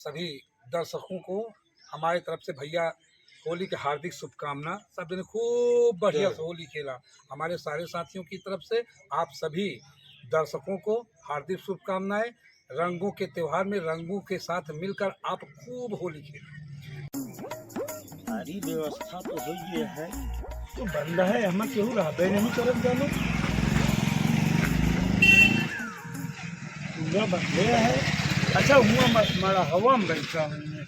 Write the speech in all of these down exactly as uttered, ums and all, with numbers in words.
सभी दर्शकों को हमारे तरफ से भैया होली के हार्दिक शुभकामना। सब जने खूब बढ़िया से होली खेला। हमारे सारे साथियों की तरफ से आप सभी दर्शकों को हार्दिक शुभकामनाएं। रंगों के त्योहार में रंगों के साथ मिलकर आप खूब होली खेलें। सारी व्यवस्था तो हो गई है, तो बंद है, हमें केहू रहबे नहीं करत जानो। पूरा बंदे है। अच्छा, हुआ म-, मड़हवा में बैठा हूँ।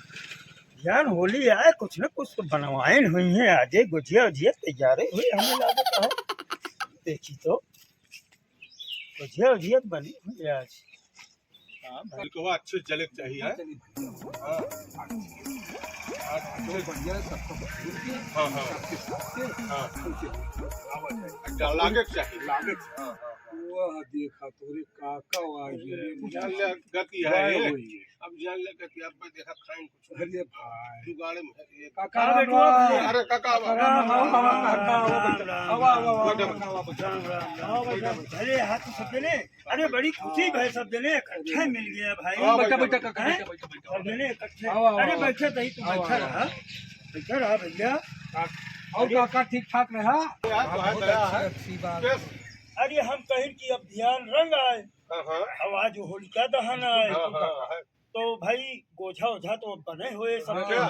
जान होली आए, कुछ न कुछ तो बनवाइन हुई है, आजे गुजिया उजिया तैयारे हुई, हमें लागत है। देखी तो, गुजिया उजिया तो बनी हुई है आज। हाँ, भाई। इनको अच्छे जले के चाहिए, है? हाँ। आज जो बढ़िया है, सबको बता दीजिए। हाँ, हाँ। सबके साथ के हाँ। सबके आवाज है। अच्छा, लागे के चाहिए। लागे के चाहिए। हाँ, हाँ, हाँ। वह देखा तोरे काका वाह ये जान ले गति है वाह ये। वही है। अब जान ले गति, अब मैं देखा खाइन कुछ। अरे भाई। जुगाड़े में है ये। काका का बेटवा राम। अरे काका, आवा। राम, राम, राम, राम, राम, राम, राम, राम। आवा, आवा, आवा, बैठो। काका, आवा, बैठो। राम, राम, राम। आवा, बैठो। अरे हाथ तो सब जने, अरे बड़ी खुशी भाई, सब जने इकट्ठे मिल गया भाई। हाँ, बैठो, बैठो, काका, हैं? बैठो, बैठो, बैठो। सब जने इकट्ठे। आवा, आवा, अरे आवा। बैठे तही तू आवा, बैठा आवा। रहा, बैठा रहा भैया। और अरे काका ठीक ठाक रहा? यार, हाँ, बहुत बहुत अच्छा, अच्छी बात। अरे हम कहिन कि अब ध्यान रंग आए, हाँ, हाँ। अब आज होलिका दहन आए। हाँ, हाँ, हाँ। तो भाई गोझा ओझा तो अब बने हुए सब। हाँ। क्या?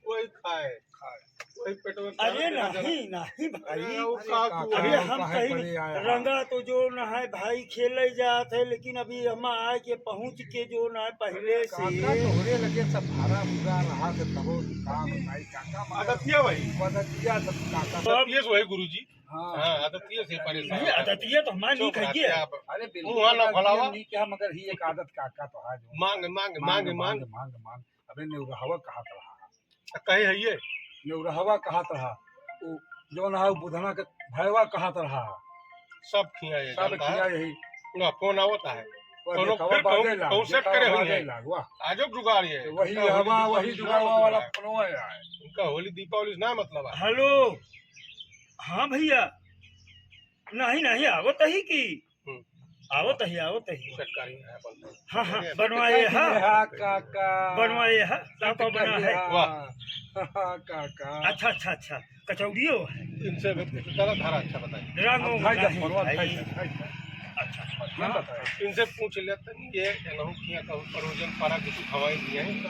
वही खाए। खाए। वही पेट में अरे खाए, नहीं, नहीं भाई। अरे वो अरे का काका, तू अरे है? हम काहे कहीं परे आया? रंगा तो जो न है भाई खेले जात है, लेकिन अभी हम आए के पहुँच के जो न है पहले से। काका तोहरे लगे सब भरा हुआ रहा से तबो काम नहीं काका मगर आदतिया भाई। आदतिया सब काका। तो अब आदतिया से वही गुरुजी। हाँ। हाँ, आदतिया से परेशान नहीं, है। आदतिया तो हमारे नहीं चुप रहते खाइए। आप। अरे बिल्कुल मुँह ना आदतिया फैलावा। नहीं क्या, मगर ही एक आदत काका तो है जो। मांग, मांग, मांग, मांग, मांग। मांग, मांग, मांग। अबे नेउरहवा कहत रहा। कहे है ये? नेउरहवा कहत रहा। उ जौन है, उ बुधना के भयवा कहत रहा। सब खिया ये सब जानता है। खिया यही। ना, फोन आवत है। वह कोनो देखवा फिर कहूँ, बाजे लाग, कहूँ सेट देखवा करे हुई बाजे है। लाग, वाह। आजो जुगाड़ ये। वही उनका होली हवा, दीपावली वही जुगाड़ जुगाड़वा वाला है। फोनवा है। उनका होली दीपावली से ना मतलब है। हेलो। हाँ भैया। नहीं, नहीं, आवत ही की। हम्म। आवत ही, आवत ही। सरकारी है, अपन तो। हाँ, हाँ, अरे, बनवाए हा। हाँ, काका। बनवाए हा, काका बना है। वाह। हाँ, काका। अच्छा, अच्छा, अच्छा, कचौड़ियो है। इनसे भी पूछो, चलो, धारा अच्छा बताइए। रंग अब उंग भाई, नहीं फोनवा भाई। भाई, भाई, भाई। अच्छा, हाँ। बताइए। इनसे पूछ लेते हैं, ये एनहु किया कहूँ परोजन पारा कुछ खवाई दिए हैं।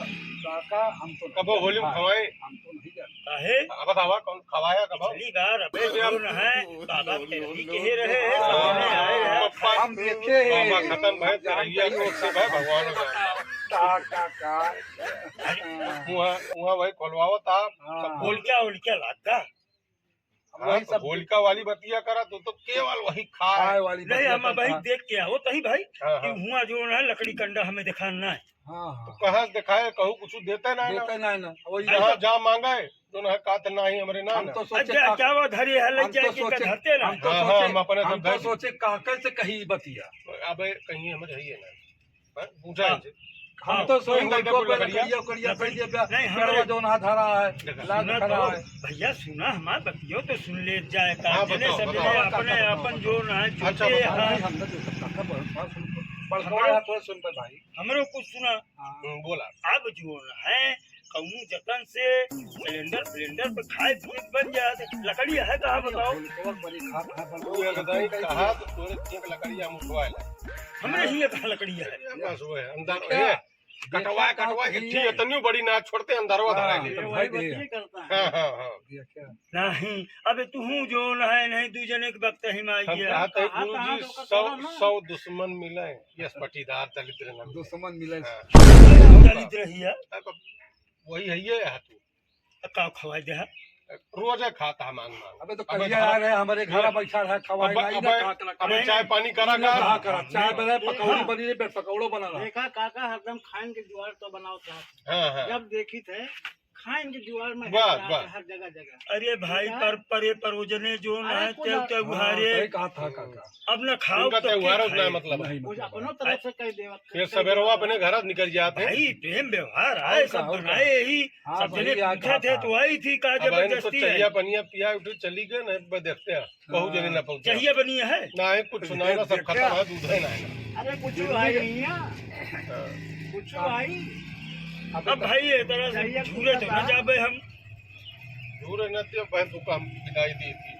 काका, हम तो कबो होली में खवाए? हम तो नहीं जानते। काहे? अब बतावा, कौन खवाया कब? पिछली बार अबे अरे, जो न है, बाबा तेरही के ही रहे हैं, हाँ, सामने आए हैं। बाबा हम देखे हैं। बाबा खत्म भय, हम जानते तेरहिया हैं। कौन से भय, भगवान जाने। का, का, का। वहाँ, वहाँ वही खोलवावा था। हाँ। होलिका, होलिका लाग गा। अब हाँ, वही तो सब होलिका वाली बतिया करा, तो, तो केवल वही खाए। खाए वाली नहीं, बतिया हम करता। भाई देख के आओ, तही भाई, हाँ, कि हाँ। हुआ जो न है, लकड़ी कंडा हमें दिखाना है। हाँ, हाँ। तो कहाँ से दिखाए, कहूँ कुछ देते ना, देते ना, ना। वही जहाँ है। जहाँ मांगा है, जो ना है, कात ना ही हमरे ना, हम ना। तो सोचे अच्छा, का-, क्या वो धरी है, ले हम तो जाए कि सोचे, धरते ना। हम तो हाँ, हाँ, सोचे, हम अपने हम सब तो धर सोचे काका से कही बतिया। अबे कहीं हमरे है ये ना। हाँ, पूछा हाँ। इनसे। हम हाँ, तो सोचे तुम उनको लकड़िया, लकड़िया, लकड़िया, लकड़िया, नहीं, पेड़वा हमरे जो ना धरा है, देखा। लाग सुना खड़ा तो, है। भैया सुना, हमार बतियो तो सुन ले जाए का, हाँ, जने बताओ, सब बताओ। जने अपने अपन जो ना है, अच्छा, चूते बताओ। हाँ। भाई, हम तो जो सब काका बड़-, बड़ सुन, बड़कवा हमरो है, थोड़ा सुन पे भाई। हमरो कुछ सुना। हाँ। हम्म, बोला। अब जो है, कौनो जतन से सिलेंडर फिलेंडर पे खाए पिए के बन जात है। लकड़ी है कहाँ बताओ? बोल, कौन बड़ी खात है, बोल, वो एक दाई कहा तो तोरे एक लकड़ी हम उठवाए ला। हमरे ही कहाँ लकड़ी है? ये बस वो है, अंदर क्या? ये कटवा, देखा कटवा का के ठीक है, तनियो बड़ी ना छोड़ते, अंदर वो हाँ, धरा ले। तो भाई वही दे। बतिये करता है। हाँ, हाँ, हाँ। ये क्या? नहीं, अबे तू हूँ जो न है, नहीं दू जने के वक्त ही में हम आइए। कहा थे, कहा, गुरुजी, कहा तो सौ, कहा ना। सौ दुश्मन मिले, यस पटीदार दलिद्र न मिले। दुश्मन मिले। हाँ। दलिद्र ही है। अब वही है ये है तू। तो का खवाई दे है? रोजे खाता है मांग मांग। अबे तो अबे कहिया घर आ रहे, हमारे घर ये बैठा रहा, खवाई अबे, नहीं ना, अबे, कहा करा, अबे नहीं, चाय पानी करा नहीं, का? कहा करा, चाय बने, पकौड़ी बनी रही, पकौड़ो बना रहा। देखा काका हरदम खाइन के जुआर तो बनावत रहा। हाँ, हाँ। जब देखी थे, खाइन के जुआर में बस, हर बस। हर जगह, जगह। अरे भाई, देखा? पर, परे परोजने जो अरे ना, कुछ तेल ते हाँ, उघारे। सही कहा था काका। अब न खाओ उनका तो त्योहार फिर उतना खाए। मतलब है। नहीं, कुछ मतलब अपनों है। तरफ से कह देवत, ये कह सबेरवा देवत। अपने घर निकल जाते हैं। भाई, प्रेम व्यवहार आए, और सब का, और बनाए का। ही। हाँ, सब भाई, जने आ पूछे कहा थे, था। तो आई थी, का अब आए न तो जबरदस्ती है? चहिया पनिया पिया उठे चली गए, नहीं, बस देखते हैं। बहुत हाँ। जने ना पहुंचे। चहिया बनिया है? ना है, कुछ ना है, ना, सब देखते खत्म हैं। है, दूध है ना है। अरे, कुछ है नहीं है। हाँ। कुछ भाई। अब भाई, ये तरह से झूरे तो ना जाबे हम। झूरे न दियो भाई, तुका हम विदाई दी थी।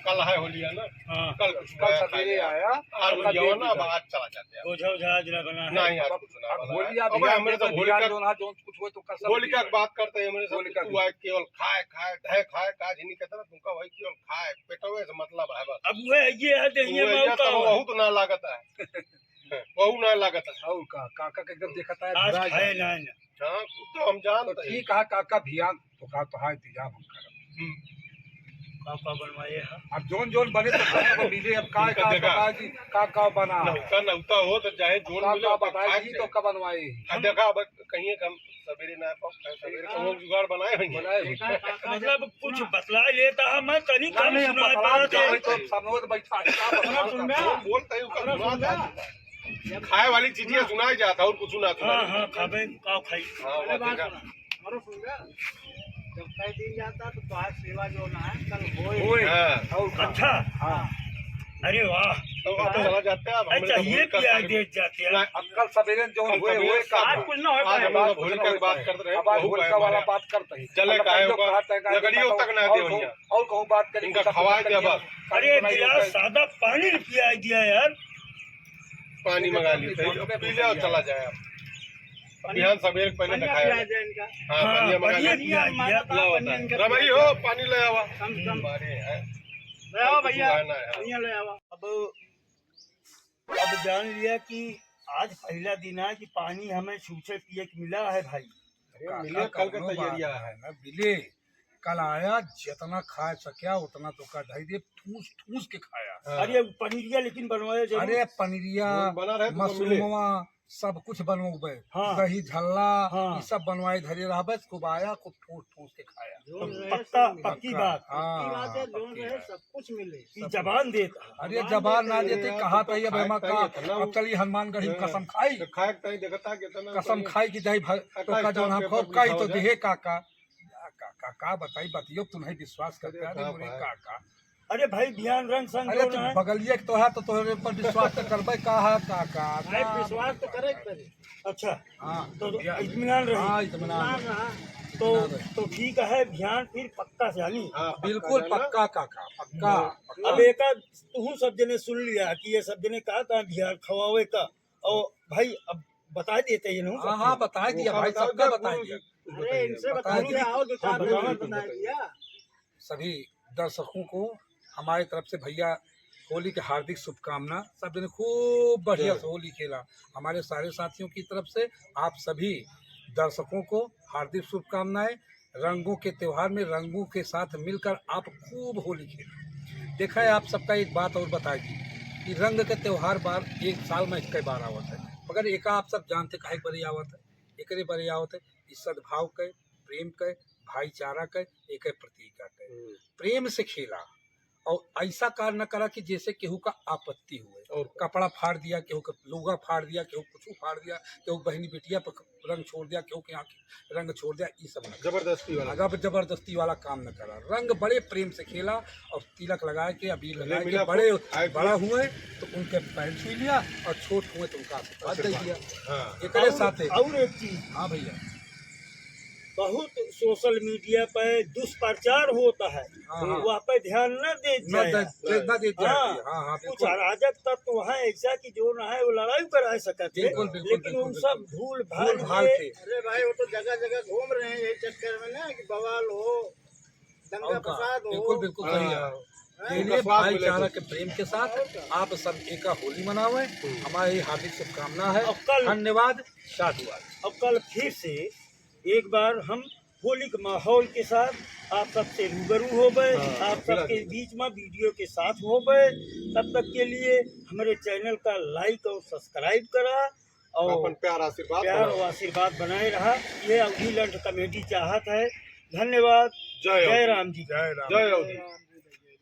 कल है होलिया ना? हाँ। कल कुछ कल नया सवेरे खाया। आया, आज कल होलिया देख ना, अब लिया। आज चला जाते हैं। ओझा ओझा आज ना बना है। नहीं, आज अब, कुछ ना अब बना है। होलिया अब भी हमरे तो होलिका, जोन है, जोन कुछ हुए तो कल सब होलिका की बात करते हैं, हमरे सब होलिका तू भी। आए केवल खाए, खाए, ढे खाए, काज ही नहीं कहता ना, तुमका वही केवल खाए, पेटवे से मतलब है बस। अब वो है, ये है, देखिए, वो है, मौका तो है। बहुत ना लागत है। वहू ना लागत है। और का, काका के एकदम देखत है, आज घबरा खाए गया। ना, ना। हाँ, तो हम जानते तो हैं। ठीक है, काका भियान, तो का तो है इंतजाम हम करब। हम्म। का, का बनवाए है? अब जोन, जोन बने तो खाए को मिले, अब का, इनका का देखा। बताए जी, का, का बना है? नौता, नौता हो तो चाहे जोन का, मिले, का ओकर बताए खाए जी, के तो चाहे। का बनवाए? अब देखा, अब कहिए कि हम सवेरे ना पाओ, सवेरे हाँ। तो वो जुगाड़ बनाए होंगे। बनाए होंगे। मतलब कुछ बतला लेता है, मैं तनी ना, कम नहीं, हम सुनाई बतला पड़त देते है। हैं, तो सामने तो बैठा है, क्या बतला सुन सकते हैं? बोलते हैं, ऊपर सुना था। खाए वाली चीजें सुनाई जाता है और कुछ सुना था। हाँ, हाँ, खाबे, का खाई? हाँ, अरे वो बात देखा। सुना, हमारो सुन ले। जब कह दी जाता तो तोहार सेवा जो ना है, कल होए। होए। हाँ। और का? अच्छा। हाँ। अरे वाह। तो आप चला जाते हैं, अब हम अच्छा, लोग ये होलिका पिया के दे जाते हैं। ना, अब कल सवेरे जो हम हुए, सवेरे हुए से का? आज कुछ ना हो आज पाए। हम लोग आज कुछ होलिका ना की हो बात पाए। करते रहे, अब आज बहुत होलिका टाइम वाला हमारा बात करते हैं। चले अब काहे कल जो होगा? कहा था, लकड़ियों तक ना और दे कहूँ, भैया। और कहूँ बात करें, इनका कुछ खवाए कुछ दिया करिए। बस। अरे, गिलास सादा पानी पिया दिया यार। पानी मंगा लेते हैं, पी ले और चला जाए आप। अब बिहान सवेरे पहले दिखाया। हाँ, हाँ, बढ़िया मंगा बढ़िया ले। दिया, बढ़िया। ला होता है। रमई हो, पानी ले आवा। कम, कम। हमारे हैं। ले आओ भैया, कुछ खाना है। बढ़िया ले आओ। अब, अब जान लिया कि आज पहला दिन है कि पानी हमें छूछे पिए के मिला है भाई। अरे, का, मिले का, कल का कौनो बात तैयारियां है। है ना, मिले। कल आया, जितना खाए सकिया, उतना तो का धई दे, ठूस, ठूस के खाया। हाँ। अरे, पनीरिया लेकिन बनवाया जरूर। अरे, पनीरिया, बना रहे तो मिले। मशरूमवा, सब कुछ बनवाबे। हाँ। दही झल्ला, हाँ। ई सब बनवाए धरे रहबे, खूब आया, खूब ठूस, ठूस के खाया। तो पक्का, पक्की बात। हाँ, पक्की बात है, जोन पक्की रहे, बात। सब कुछ मिले। ई जबान देत है। अरे, जबान ना देते, कहा था ये बेमा का, अब चलिए हनुमानगढ़ी में कसम खाई। तो खाए के ताई देखता कितना कसम खाई कि जाई भाई, तो का जोन हम खूब खाई तो देहे काका। या काका, का बताई, बतियो तू नहीं विश्वास करते। अरे अरे मोरे भाई। काका। अरे भाई, ध्यान रंग संग अरे जो तू ना है। बगलिया के तो है, तो तोहरे पर विश्वास तो करबे का है, काका? भाई, का विश्वास तो करे के पड़ी। अच्छा। हाँ, तो या इत्मीनान रही। हाँ, इत्मीनान। इत्मीनान रहा। तो, इत्मीनान रही। तो ठीक है, ध्यान फिर पक्का से, यानी? हाँ, बिल्कुल पक्का जाना। पक्का, काका, पक्का, हाँ। पक्का। अब एका तू सब जने सुन लिया कि ये सब जने का, का ध्यान खवावे का। और भाई, अब बता देते हैं ना हाँ, सबके। हाँ, बता दिया वो भाई, का सबका बता बता दिया। दिया। अरे, इनसे बता बता दिया। दिया, और दो चार हाँ, लोग बिल्कुल, बता बिल्कुल। दिया। सभी दर्शकों को हमारे तरफ से भैया होली के हार्दिक शुभकामना। सब जने खूब बढ़िया जय। से होली खेला। हमारे सारे साथियों की तरफ से आप सभी दर्शकों को हार्दिक शुभकामनाएं। रंगों के त्योहार में रंगों के साथ मिलकर आप खूब होली खेलें। देखा है, आप सबका एक बात और बताई कि रंग के त्योहार बार एक साल में एक बार आवत है, मगर एका आप सब जानते काहे बरी आवत है, एकरे बरी आवत है कि सद्भाव के, प्रेम के, भाईचारा के, एक प्रतीक के। हम्म। प्रेम से खेला और ऐसा कार्य न करा कि जैसे केहू का आपत्ति हुए। और का? कपड़ा फाड़ दिया, केहू का लुगा फाड़ दिया, केहू कुछ फाड़ दिया, केहू बहनी बिटिया पर रंग छोड़ दिया, केहू के यहाँ रंग छोड़ दिया, ई सब न करा। जबरदस्ती वाला। अगर जबरदस्ती वाला काम न करा। रंग बड़े प्रेम से खेला और तिलक लगा के, अबीर लगा के, मिला बड़े, आए बड़ा हुए तो उनके पैर छू लिया और छोट हुए तो उनका आशीर्वाद दे आशीर्वाद। दिया। हाँ। एकरे और, साथे। और एक चीज। हाँ भैया। बहुत social media पे दुष्प्रचार होता है, हाँ, हाँ। वह पे ध्यान न दे न जाए। दे, दे, न दे जाए। हाँ। हाँ, हाँ, कुछ बिल्कुल। अराजक तत्व हैं ऐसा कि जो न है वो लड़ाई करा सकते हैं, बिल्कुल, बिल्कुल, लेकिन बिल्कुल, उन सब बिल्कुल। भूल भाल भूल भाल के। के। अरे भाई, वो तो जगह जगह घूम रहे हैं यही चक्कर में ना कि बवाल हो, दंगा और का? फसाद हो। बिल्कुल, बिल्कुल सही है। हाँ। के लिए उनका स्वाद मिले भाईचारा तो। के प्रेम के साथ और का? आप सब एका होली मनावे। हम्म। हमारी हार्दिक शुभकामना है। और कल धन्यवाद, साधुवाद। और कल फिर से एक बार हम होली के माहौल के साथ आप सबसे रूबरू होबे, हाँ, आप मिला सबके जुला। बीच में video के साथ होबे। तब तक के लिए हमारे channel का like और subscribe करा और अपन प्यार आशीर्वाद प्यार बनाओ। और आशीर्वाद बनाए रहा। ये अवधी लंठ comedy चाहत है। धन्यवाद। जय जय अवधी। राम जी। जय राम। जय अवधी।